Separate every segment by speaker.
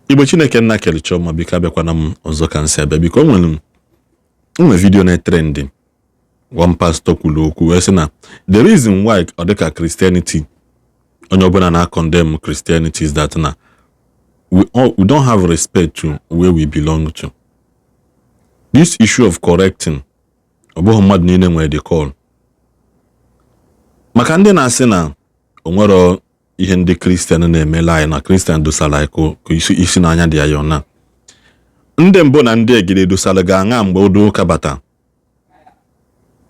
Speaker 1: Igbo Chineke nna kele chiọma, biko abịakwana m ọzọ ka m si abịa. Biko, o nwere nwe video na-etrend. One pastor kwuru okwu wee sị na the reason why ọ dịka Christianity, onye ọbụla na-condemn Christianity, is that na we don't have respect to where we belong to. This issue of correcting, ọ bụghị mmadụ niile nwere the call. Maka ndị na-asị na o nwero ihe ndị Kristian na-emela anyị, na Kristian dosara anyị ka isi n'anya dị ya yọ na ndị mbụ na ndị egede dosara ga aṅa mgbe ụdị ụka bata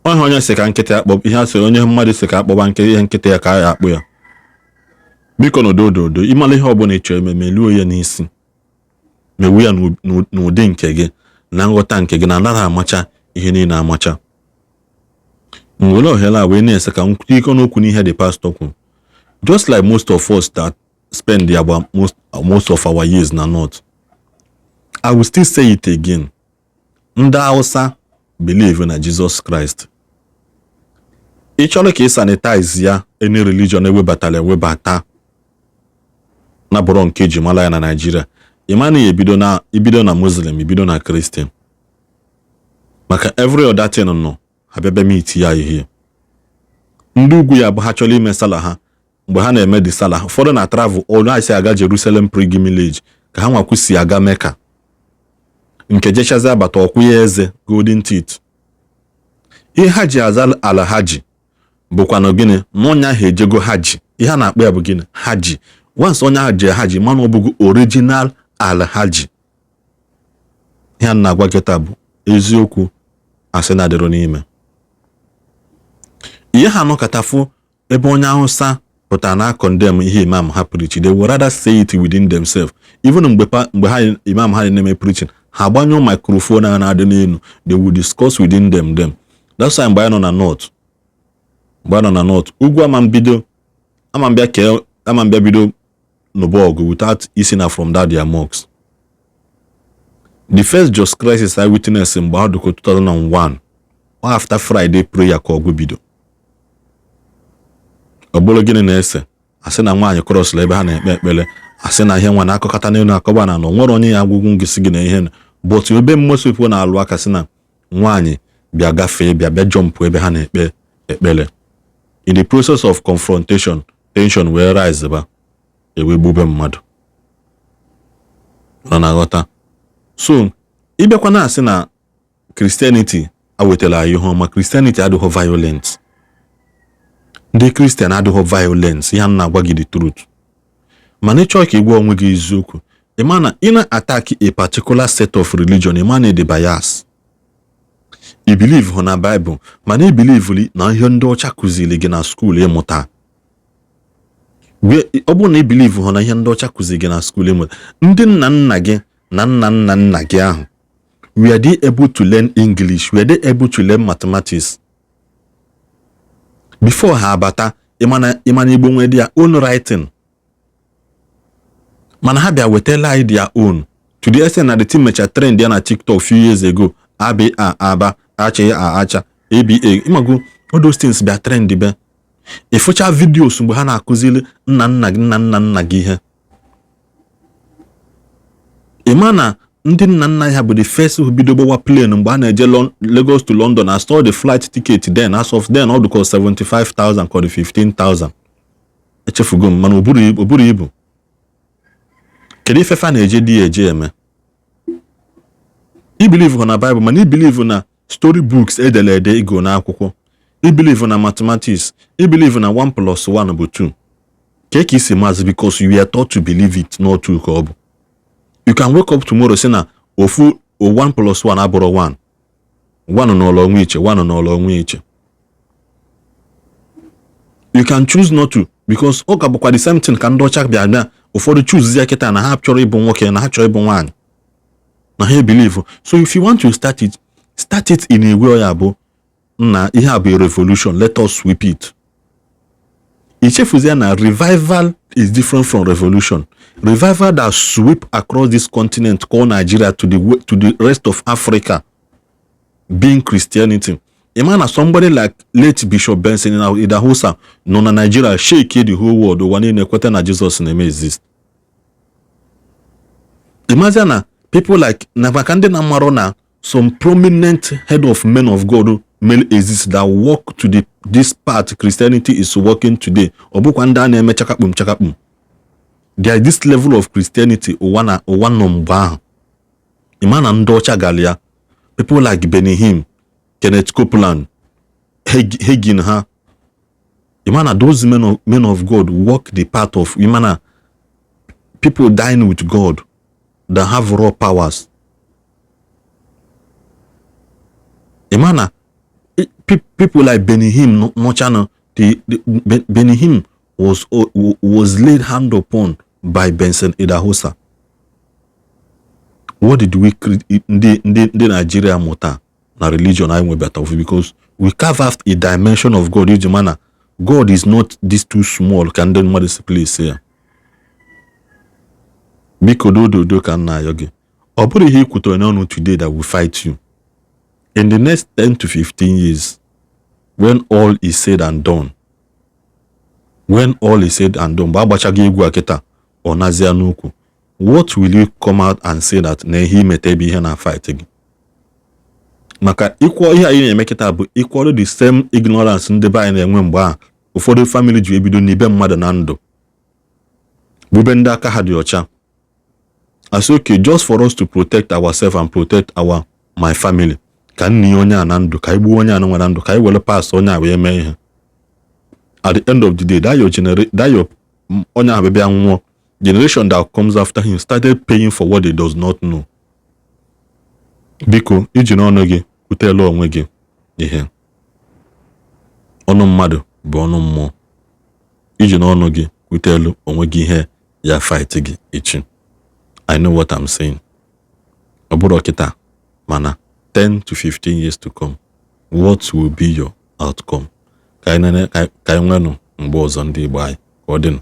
Speaker 1: ọhịa. Onye sị ka nkịta akpọ ihe a sịrị, onye mmadụ sị ka akpọba nke ihe nkịta ya ka a ya akpụ ya. Biko, n'odo ododo, ịmara ihe ọbụla ị chọrọ eme, meluo ya n'isi, mewu ya n'ụdị nke gị na nghọta nke gị, na anaghị amacha ihe niile amacha. M were ohere a wee na-ese ka m ike n'okwu n'ihe the pastor kwuru. Just like most of us that spend their most of our years na north, I will still say it again, ndị Hausa believe na Jesus Christ. Ị chọrọ ka ị sanitize ya any religion ewebatara ewebata na bụrụ nke eji mara ya na Nigeria, ị ma na ebido na ibido na Muslim, ibido na Christian, maka every other thing nọ ha bịa bịa meet ya. Ihe ndị ugwu ya bụ ha chọrọ ime sala ha, mgbe ha na-eme the sala, ụfọdụ na travel all ha si aga Jerusalem pilgrimage ka ha nwakwu si aga Mecca, nke jechazi abata ọkwụ ya eze golden teeth. Ihe ha ji aza ala ha ji bụkwanụ gịnị? Na onye ahụ ejego haji. Ihe a na-akpọ ya bụ gịnị? Haji. Once onye ahụ jee haji, mana ọ bụgo original ala haji. Ihe a na-agwa gị taa bụ eziokwu, asị na-adịrọ n'ime ihe ha nọkọtafụ. Ebe onye Hausa pụtara na condemn ihe imam ha preach, they would rather say it within themselves. Even mgbe ha imam ha na-eme preaching, ha agbanyụ microphone a na-adị n'elu, they will discuss within them. That's why mgbe anyị nọ na north, mgbe anyị nọ na north, ugwu ama mbido ama mbịa kee ama mbịa bido n'ụba ọgụ without isi na from that their mosque. The first Jos crisis I witness, mgbe ahụ dịka 2001, after Friday prayer ka ọgụ bido. Ọ bụrụ gịnị na-ese? Asị na nwaanyị crossụrụ ebe ha na-ekpe ekpere, asị na ihe nwa na-akọkọta n'elu akọba na na nwere onye ya agwụgwụ gị gị na ihe. But ebe most people na-alụ aka, sị na nwaanyị bịa gafee, bịa bịa jump ebe ha na-ekpe ekpere. In the process of confrontation, tension wee rise ba ewe gbube mmadụ ọ na-aghọta. So ịbịakwa na-asị na Christianity awetara anyị ihe ọma, Christianity adịghị violent. Ndị Kristian adịghị violent. Ihe m na-agwa gị, the truth. Mana ịchọọ ka ị gwa onwe gị eziokwu, ị ma na ị na-attack a particular set of religion, ị ma na ịdị bias. I believe hụ na Bible, mana ị believe na ihe ndị ọcha kụziri gị na school ịmụta. Ọ bụrụ na ị believe hụ na ihe ndị ọcha kụziri gị na school ịmụta, ndị nna nna gị na nna nna nna gị ahụ, were they able to learn English? Were they able to learn mathematics before ha abata? Ịmana Igbo nwere their own writing, mana ha bịa wetala anyị their own, to the extent na the team mecha trend ya na TikTok few years ago, aba aba acha a acha aba, ịmago, all those things bịa trend be. Ịfụcha videos mgbe ha na-akụziri nna nna gị, nna nna nna gị ihe, ịma na ndị nna nna ya bụ the first who bido gbawa plane mgbe a na-eje Lagos to London. I saw the flight ticket then, as of then, ọ dịka 75,000 ka ọ dị 15,000, echefugo m, mana o buru ibu. Kedu ife fa na-eje di eje eme? I believe na Bible, mana i believe na story books edere ede igo n'akwụkwọ. I believe na mathematics. I believe na 1 plus 1 bụ 2. Ka isi maazị? Because you were taught to believe it, not 2 ka ọ bụ. You can wake up tomorrow sị na ofu 1 plus 1 abụrụ 1. 1 n'ụlọ onwe iche, 1 n'ụlọ onwe iche. You can choose not to, because ọ ka bụkwa the same thing ka ndị ọcha bịa bịa. Ụfọdụ choose ya kịta na ha chọrọ ịbụ nwoke, na ha chọrọ ịbụ nwaanyị, na ha believe. So if you want to start it, start it in a way ya bụ na ihe a bụ a revolution, let us sweep it. Ichefuzie na revival is different from revolution. Revival that sweep across this continent called Nigeria to the rest of Africa, being Christianity. Ịma na somebody like late Bishop Benson Idahosa nọ na Nigeria shake the whole world, ụwa niile ekweta na Jesus na-eme exist. Ịmazia na people like na maka ndị na-amarụ na some prominent head of men of God men exist that work to this path Christianity is working today. Ọ bụkwa ndị a na-eme chakakpum chakakpum. There is this level of Christianity ụwa na ụwa nọ mgbe ahụ. Ịma na ndị ọcha gara ya, people like Benny Hinn, Kenneth Copeland, Hagin ha. Ịma na those men of God walk the path of, ịma na people dying with God that have raw powers. Ịma na people like Benny Hinn nọchanụ, the Benny Hinn was laid hand upon by Benson Idahosa. What did we ndị Nigeria mụta na religion anyị nwebata? Because we carve out a dimension of God iji ma na God is not this too small ka ndị mmadụ si place ya. Biko, dododo ka m na-ayọ gị, ọ bụrụ ihe i kwutere n'ọnụ today that will fight you in the next 10 to 15 years, when all is said and done, when all is said and done, mgbe agbachaghị egwu a kịta ọ nazia n'ukwu, what will you come out and say that na ihe imeta ebe ihe na-fight gị? Maka ịkwọ ihe anyị na-eme kịta bụ ịkwọrọ the same ignorance ndị be anyị na-enwe mgbe ahụ. Ụfọdụ family ji ebido n'ibe mmadụ na ndụ bube ndị aka ha dị ọcha, as okay, just for us to protect ourselves and protect our my family, ka nni onye a na ndụ, ka anyị gbuo onye a nwe na ndụ, ka anyị were pass onye a wee mee ihe. At the end of the day, that your genera- that your onye ahụ bịa nwụọ, generation that comes after him started paying for what they does not know. Biko, iji n'ọnụ gị kwutela onwe gị ihe. Ọnụ mmadụ bụ ọnụ mmụọ. Iji n'ọnụ gị kwutelu onwe gị ihe ya fight gị echi. I know what I'm saying. Ọ bụrụ kịta, mana 10 to 15 years to come, what will be your outcome? Ka anyị nene, ka anyị nwenụ mgbe ọzọ, ndị Igbo anyị, ka ọ dịnụ.